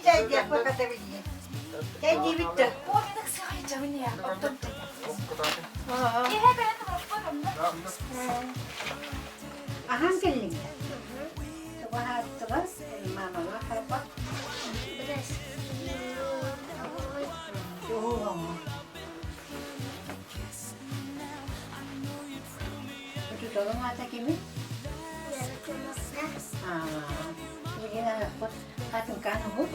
чайдиэхпэ хата билигин. Чайдиибит да. Аһаан кэллиҥ да? Тугу аһааттылар? Маамалаах папа. Учууталыҥ аата кимий? Аа, билигин аһыахпыт хатыҥкаан уһук.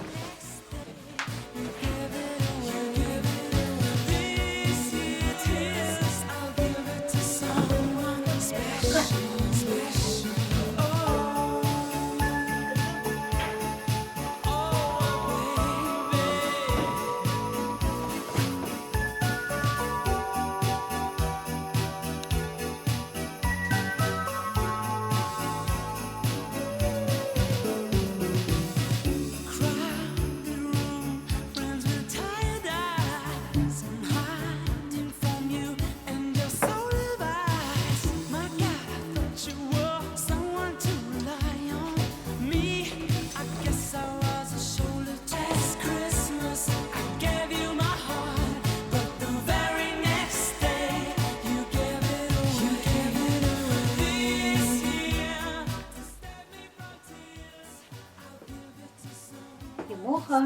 Тимоха,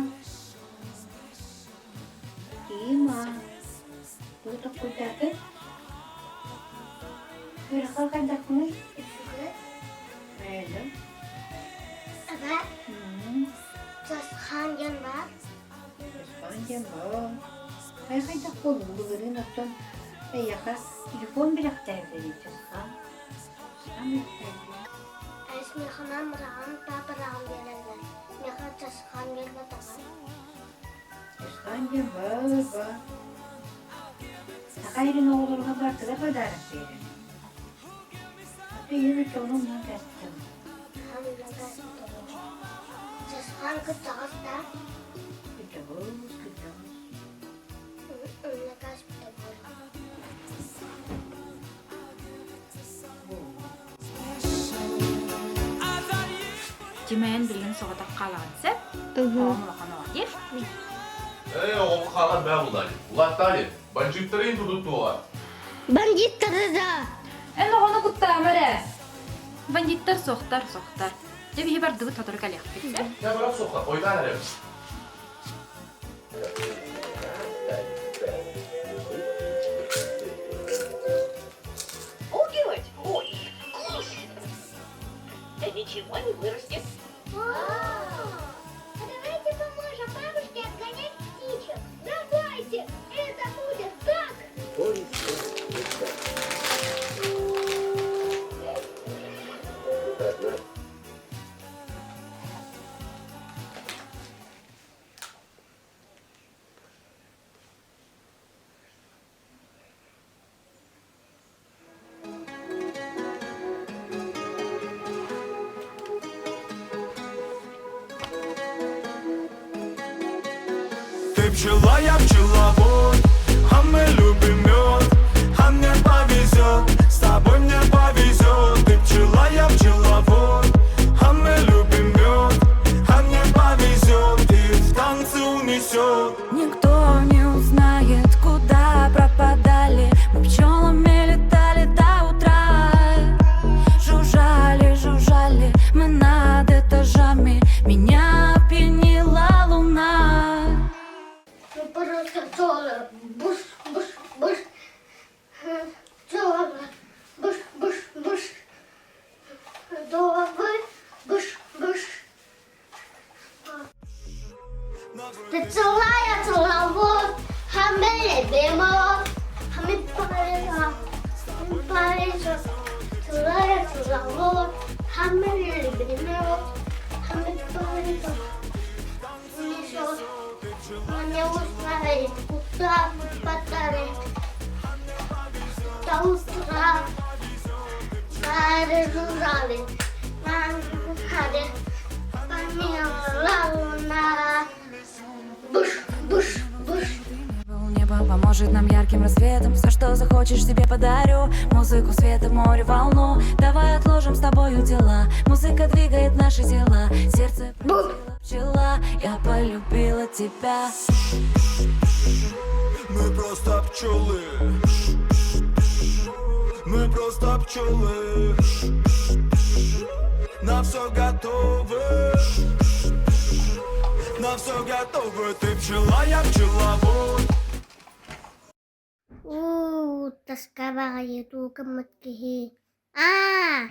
Тима, тугу толкуйдаатыҥ? Үөрэххэ хайдахпыный? Эйэлэм. Аҕа, Часхан диэн баар. Часхан диэн баар. Хайа хайдах буоллуҥ былырыын оттон эйиэхэ телефон бэлэхтээбитэ дии Часхан. Часхан бэлэхтээбитэ. Эс миэхэ мамараҕын, папараҕын биэрэллэр. Миэхэ Часхан биэрбэтэҕэ. Часхан диэн баар баар. Саха сирин оҕолоругар бартыгар подарок биэрэр. Ийэм оччоҕуна умнан кэттим. Часхан кыттаҕас да? Кыттаҕас, кыттаҕас. Тимэйэн билигин соҕотох хаалаҕын сөп? Оҕоҥ улахан оҕо диир. Эй, оҕоҕу хаалар бээ буллаали. Улааттаали, бандьыыттарын тутуттуоҕа. Бандьыыттары да! Эн оҕону куттаама эрэ. Бандиттар суохтар, суохтар. Дьэ биһи бардыбыт сотору кэлиэхпит. Дьэ барап суохха, ойдаан эрэбит. Убивать? Ой, куш! Да ничего не вырастет. А давайте поможем бабушке отгонять птичек. Давайте! Это будет так! Ты пчела, я пчеловод, а мы любим мед, а мне повезет, с тобой мне повезет. Ты пчела, я пчеловод, а мы любим мед, а мне повезет и в танцы унесет. Никто не узнает, куда пропадали Мы пчелами летали до утра Жужжали, жужжали мы над этажами Меня опьянила луна Ну просто пчелы. Буш, буш, буш. Пчелы. Буш, буш, буш. Добрый. Буш, буш. Пчела, пчеловод, а мы любим а мы Парижа, пчела, пчеловод, а мы любим а мы Парижа. Унесет, не узнает, куда мы подарит. До утра жужжали, луна. Буш, буш, буш. Небо поможет нам ярким рассветом Все, что захочешь, тебе подарю Музыку, света, море, волну Давай отложим с тобою дела Музыка двигает наши тела Сердце пронзило. пчела, я полюбила тебя. Мы просто пчелы. Мы просто пчелы. На все готовы. На все готовы. Ты пчела, я пчеловод. Уу, таска баҕайы туукаммыт киһи. Аа,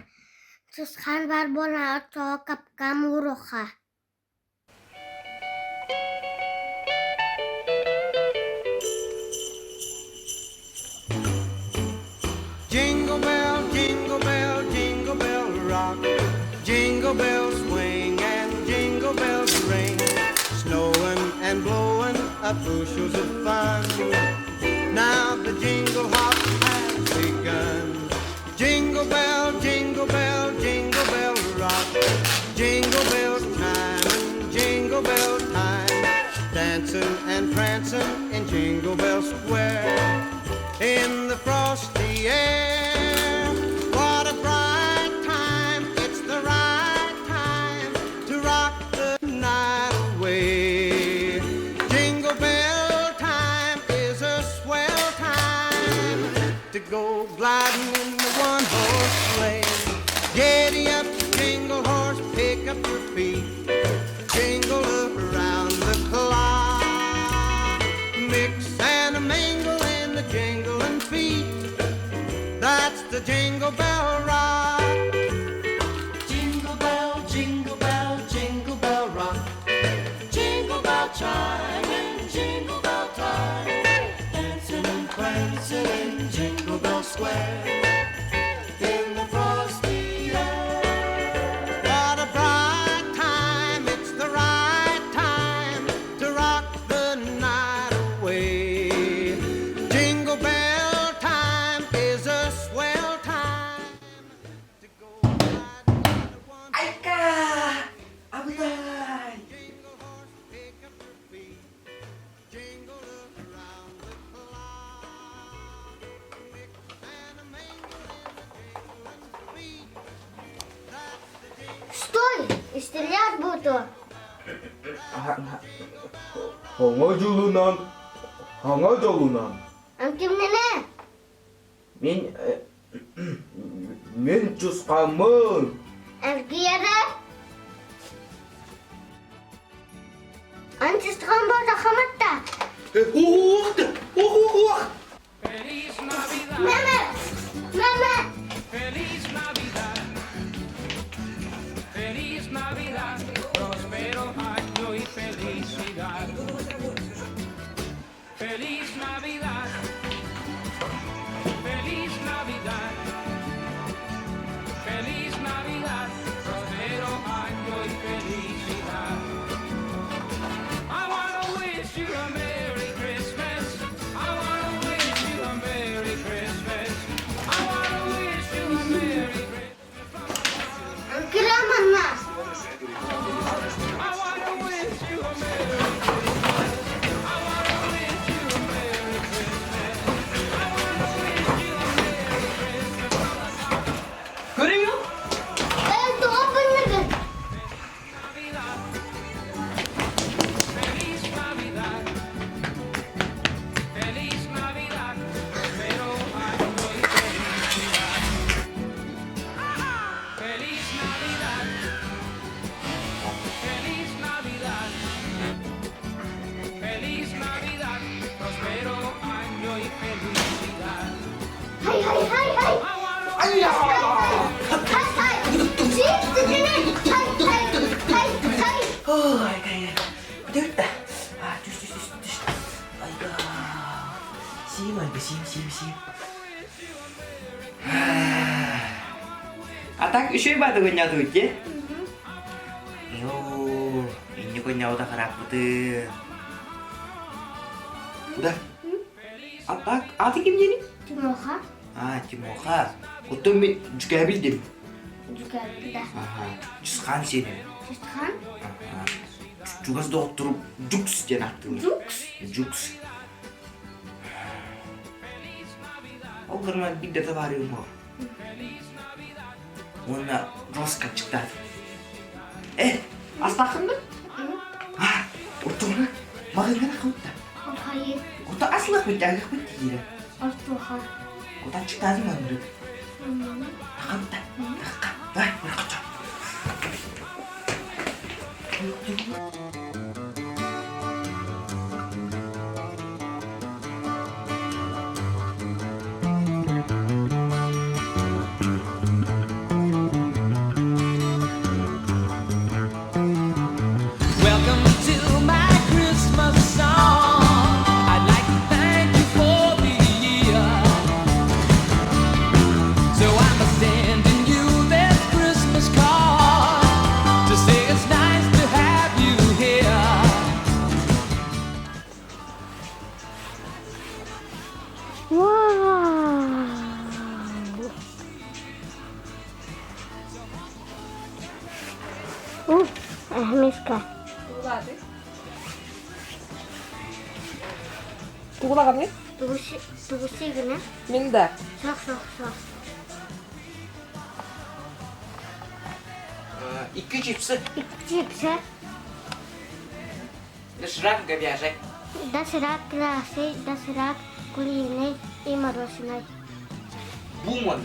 Чысхаан баар буолан оччоҕо капкаам ууруохха Jingle bell, jingle bell, jingle bell rock. Jingle bells swing and jingle bells ring. Snowing and blowing up bushels of fun. Now the jingle hop has begun. Jingle bell, jingle bell, jingle bell rock. Jingle bell time and jingle bell time. Dancing and prancing in Jingle Bell Square. In the frosty air. What a bright time, it's the right time to rock the night away. Jingle bell time is a swell time to go gliding in the one horse sleigh. Giddy up, jingle horse, pick up your feet. Jingle around the clock. Mix and a mingle in the jingling feet. That's the jingle bell rock. Jingle bell, jingle bell, jingle bell rock. Jingle bell chime in jingle bell time. Dancing and prancing in Jingle Bell Square. In the frosty air. What a bright time, it's the right time to rock the night away. Jingle bell time is a swell time to go riding in a one Айка! Абылай! jingle horse, pick up your feet. Jingle around the clock. Mix and a mingle in the jingling feet. That's the jingle. Стой! И стрелять буду. Саҥа дьылынан, саҥа дьолунан. Антимнене! Мин мин чусхаммын. Эргийэрэ! Антистран буолда хаматта! Ух ух ух! Мама! Мама! Feliz Navidad. Feliz Navidad. Próspero año y felicidad. Feliz Navidad. Feliz Navidad. Feliz Navidad. Próspero año y felicidad. I wanna wish you a Merry Christmas. I wanna wish you a Merry Christmas. I wanna wish you a Merry Christmas. Кыраманна! I wanna wish you a Merry Christmas. I wanna wish you a Merry Christmas. I wanna wish you a Merry Christmas. Көрүҥ! Эй, тоҕо Navidad. Feliz Navidad. Feliz Navidad. Próspero año y felicidad. Feliz Navidad. Feliz Navidad. Feliz Navidad. Próspero año y felicidad. Хай, хай, хай, хай! I wanna Хай, хай! Хай, хай, хай, хай! Ой, Бүтүртэ. А, түс, түс, түс, түс. Айда. Сиим, айда, сиим, сиим, сиим. А так үчүгэй баады гыннятыбыт дии? Йоо, инни гыннябыта хараппытын. Куда? А так, аты ким диэний? Тимоха. А, Тимоха. Оттон мин дьүкээбил дим. Дьүкээбил да. Аха. Чысхаан сиэним. Чысхаан? Аха. Чугас доҕотторум Дьукс диэн ааттыыбын. Дьукс? Дьукс. Ол гынан биир да табаарыым буо. Уонна жестко аччыктаатым. Э, астааххын да? Оччоҕуна маҕаһыыҥҥа хабытта. Хайы. Ото аслыахпыт дьаһыахпыт диирэ. Ортуха. Ото аччыктаатын маннык. Тахабыта. Тахха. Давай, барахача. Welcome to my Christmas song. I'd like to thank you for the year. So I'm sending you this Christmas card to say it's nice to have you here. Вау! Ух, миска. Тугулаганы? Тугуси гына. Мин да. Сох, сох, сох. Икки чипсы. Чипсы. Доширак говяжий. Доширак красный, доширак куриный и мороженое. Буман.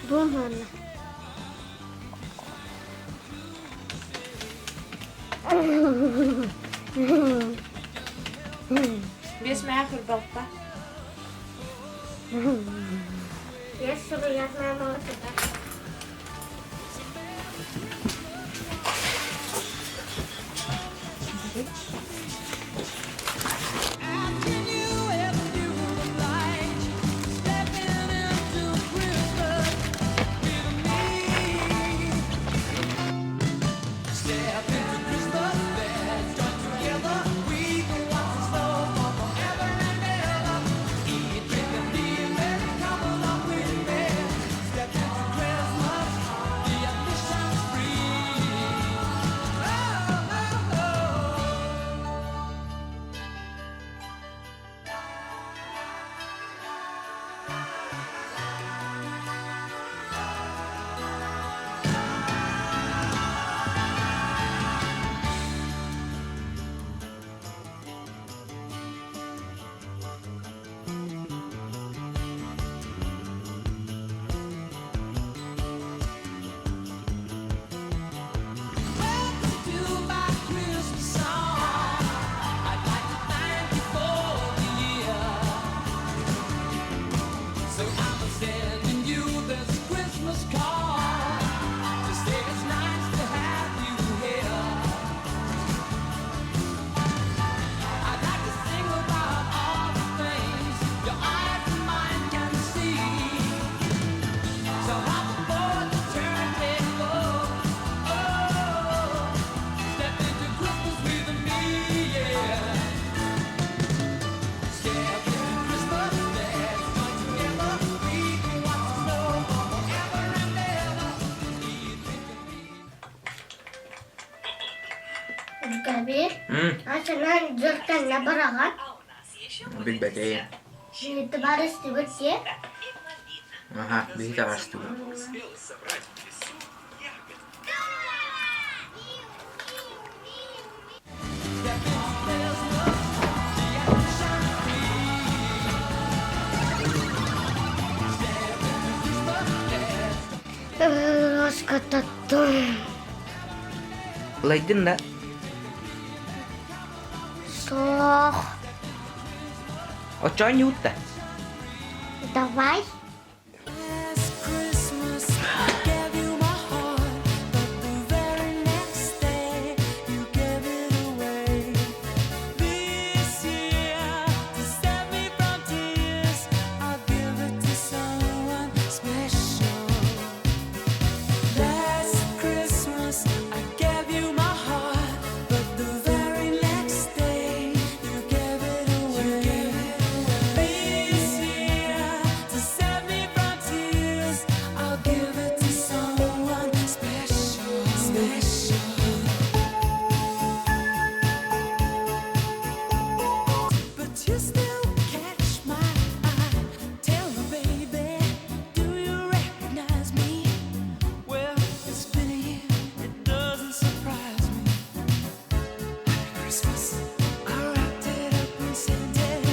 Буман. Биэс мээх ырбалта. Я суруйар мама сытар. Asking you if you would like stepping into Christmas with me. Step into Christmas, let's join together. We can watch the snow fall forever and ever. Eat, drink, and be merry. Come along with me. Step into Christmas, the admission's free. Oh, oh, oh. Welcome to my Christmas song. I'd like to thank you for the year. So I'm sending you this Christmas card to say it's nice to have you here. I'd like to sing about all the things your eyes and mine can see. So hop aboard the turntable. Oh, step into Christmas with me, yeah. Step into Christmas, let's join together. We can watch the snow fall forever and ever. Eat, drink, and be. Кабир. Асынан жұрттан не бараған? Билбэтэ. Жүйті бар істібітсе. Аха, биһи таҕастыбыт. Step into Christmas, the admission's free. Step into Christmas, let's Раскататтым. Ылайдын да. Сох. Оччоон ньуутта. Давай. Last Christmas I gave you my heart, but the very next day you gave it away. This year, to save me from tears, I'll give it to someone special. Last Christmas I gave you my heart, but the very next day you gave it away. This year, to save Christmas, I wrapped it up and sent it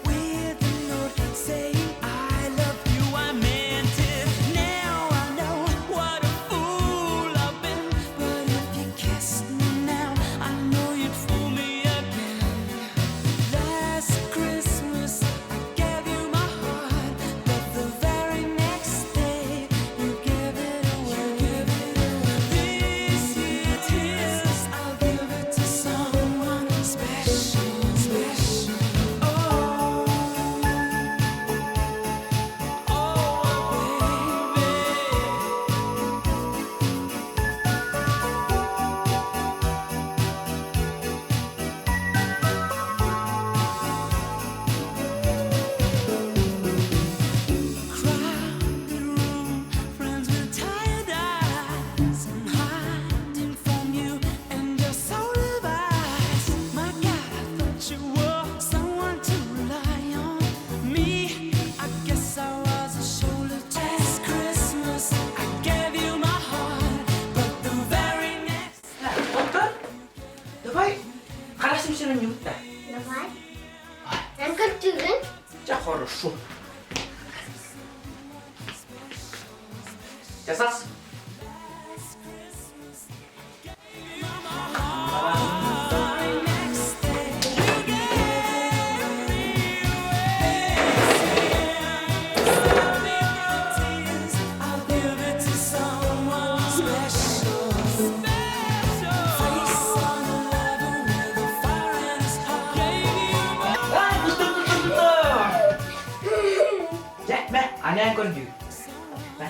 with a note saying I love you. I meant it. Now I know what a fool I've been. But if you kissed me now, I know you'd fool me again. Last Christmas, I gave you my heart, but the very next day you gave it away. This year, tears, I'll give it to someone special, special. Oh, oh, baby. Crowded room, friends with tired eyes. I'm hiding from you and your soul of eyes. My God, I thought you were someone to rely on. Me, I guess I was a shoulder. Last Christmas, I gave you my heart, but the very next. Онтон давай харах симсин ньуутта. Давай. Эн көрдүүгүн? Чэ хорошо. Жасас. I'll give it to someone special. Face on a lover with a fire in his heart. Ай, туттум, туттум, туттум. Дьэ, мэ, анаан көрдүү. Мэ,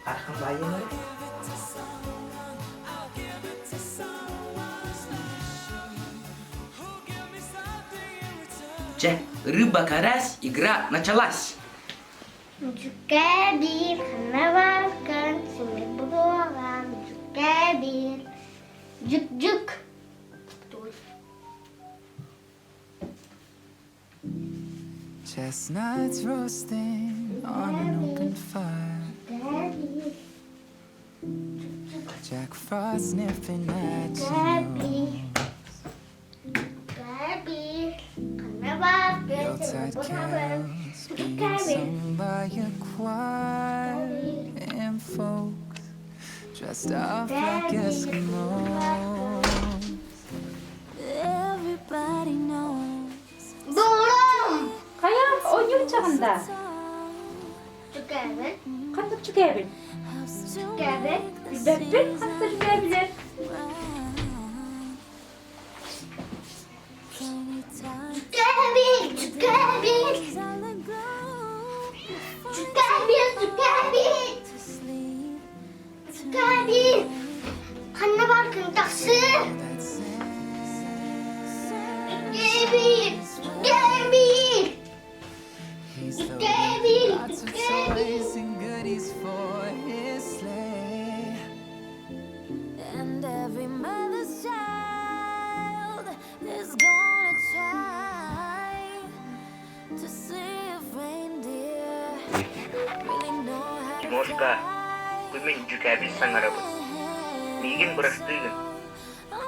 хараххын баайыам эрэ. Чэ, рыба карась, игра началась. Дьүккэ биир ханна баркан симик буолан дьүккэ биир дьүк-дьүк Chestnuts roasting on an open fire. Jack Frost sniffing at your nose. Дьүккэ биир ханна баркан симик Yuletide буолан carols being дьүккэ биир sung by a choir and folks dressed up like Eskimos. Everybody knows. Булум! Хайа, оонньуу чаҕында. Дьүккэ Ханнык чүкээбин? Дьүккэ Билбэппин, ханна чүкээбилэр? Дьүккэ биир дьүккэ биир дьүккэ биир дьүккэ биир дьүккэ биир ханна баркын тахсыы дьүккэ биир дьүккэ биир He's Дьүккэ loaded биир lots of дьүккэ биир toys and goodies for his sleigh. And every mother's child is gonna try to see if reindeer really know how to Тимошка, fly. бу мин дьүкээбил саҥарабын. Миигин бырастыы гын,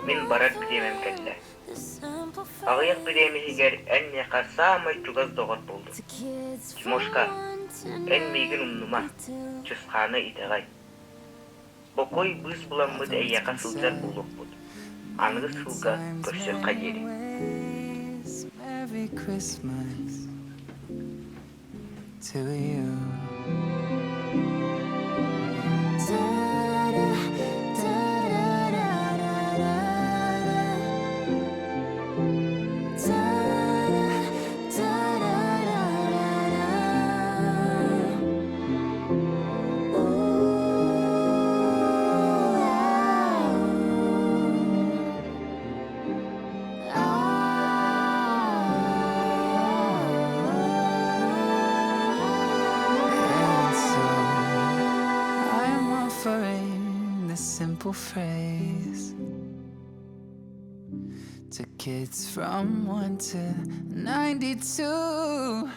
мин барар бириэмэм кэллэ. The simple Аҕыйах бириэмэ иһигэр эн миэхэ саамай чугас доҕор буоллуҥ. to kids from Тимошка, 1 to эн миигин умнума, 92. Чысхааны итэҕэй. Бокуой быыс буламмыт Although it's эйиэхэ been сылдьар said буолуохпут. Аныгы many сылга times, көрсүөххэ many диэри. ways, Merry Christmas to you. Da-da, da-da-da-da-da. Da-da, da-da-da-da-da. Ooh, ah, And so I'm offering this simple phrase to kids from 1 to 92.